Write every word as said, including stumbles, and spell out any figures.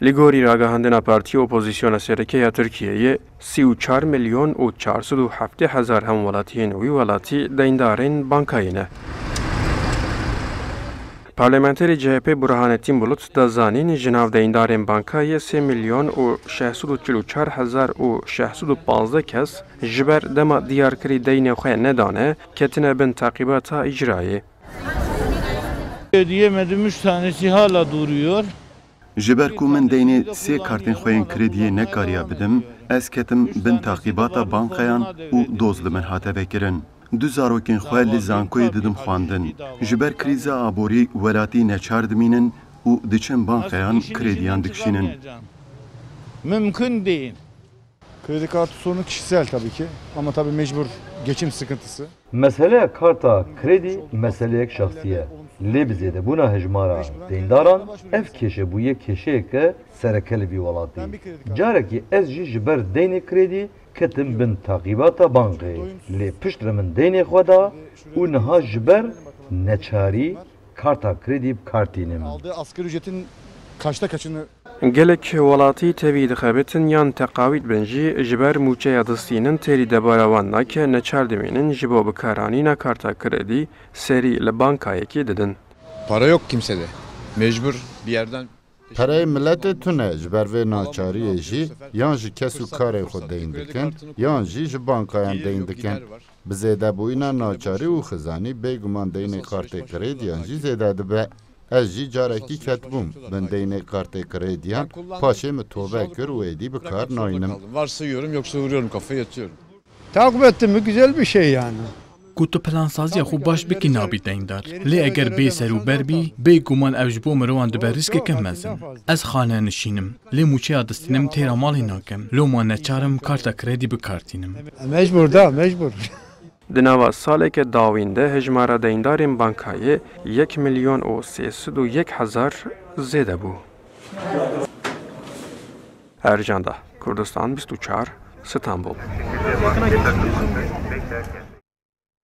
Li gorî ragihandina Partiya Opozisyona Sereke ya Tirkiyeyê, sî û çar milyon û çar sed û heftê hezar hemwelatiyên wî welatî deyndarên bankayê ne. Parlamenterê C H P Burhanettin Bulut da zanîn, ji nav deyndarên bankayê sê milyon û şeş sed û çil û çar hezar û şeş sed û panzdeh kes ji ber dema diyarkirî deynê xwe nedane, ketine bin teqîbata îcrayê. Ödeyemedim, üç tanesi hala duruyor. Ji ber ku min deynê sê kartên xwe yên krediyê nekariya bidim, ez ketim bin taqîbata bankayan û doz li min hate vekirin. Du zarokên xwe li zankoyê didim xwendin. Ji ber krîza aborî welatî neçar dimînin û diçin bankayan krediyan dikişînin. Mümkün değil. Kredi kartı sorunu kişisel tabii ki. Ama tabii mecbur geçim sıkıntısı. Meseleya karta kredî meseleyek şexsî ye. Lê bi zêdebûna hejmara deyndaran, ev kêşe bûye kêşeyeke sereke li vî welatî. Carekî ez jî ji ber deynê kredî ketim bin taqîbata bankê. Lê piştre min deynê xwe da û niha ji ber neçarî karta kredî bi kar tînim. Aldığı asgari ücretin kaçta kaçını Gelek welatî tevî dixebitin yan teqawît bin jî ji ber mûçeya distînin têrî debara wan nake, neçar dimînin ji bo bikaranîna karta kredî serî li bankayekî didin. Para yok kimsede. Mecbur bir yerden Pereyê miletê tune, ji ber vê naçariyê jî yan ji kes û karên xwe deyn dikin, yan jî ji bankayan deyn dikin. Bi zêdebûyîna naçarî û xizanî bêguman deynê kartê krediyan jî zêde dibe. Ez jî carekî ketibûm bin deynê kartê krediyan, paşê min tobe kir û êdî bi kar naynim. Varsayıyorum, yoksa vuruyorum kafayı, yatıyorum. Takip ettim mi güzel bir şey yani. Ku tu plansaziya xwe baş bikî nabî deyndar. Lê eger bê serûber bî, bêguman ev ji bo mirovan dibe rîskeke mezin. Ez xanenişîn im. Lê mûçeya distînim têra malê nakim. Loma neçar im karta kredî bi kar tînim. Mecbur da, mecbur. Di nava saleke dawîn de hejmara deyndarên bankayê yek milyon û sê sed û yek hezar zêde bû. Ercan Da, Kurdistan bîst û çar, Stenbol.